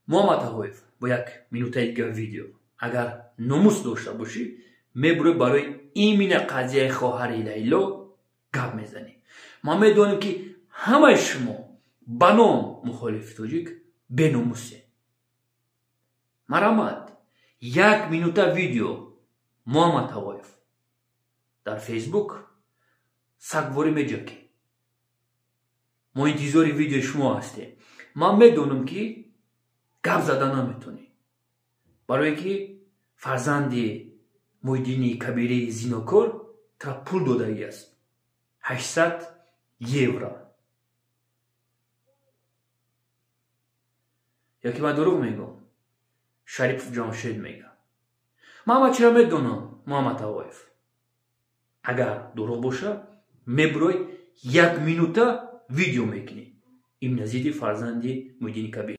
Муҳаммад Тағоев, бо як минутаи дигар видео, агар номус дошта бошӣ, мебурӣ барои именно қазияи хоҳари Лайло гап мезанӣ. Ман медонам, ки ҳамаи шумо ба ном мухолифи тоҷик беномусе. Марҳамат, як минута видео Муҳаммад Тағоев дар Фейсбук сагворӣ меҷакӣ. Мо интизори видеои шумо ҳастем. Ман медонам, ки гап зада наметонӣ, барое ки фарзанди Муҳиддини Кабирии зинокор тра пул додагӣ аст, 800 евро. Ё ки ман дурӯғ мегӯм? Шарипов Ҷамшед мега. Ман ҳама чиро медонам, Муҳаммад Тағоев. Агар дурӯғ боша, мебурой, як минута видео мекунӣ именно зидди фарзанди Муҳиддини Кабир.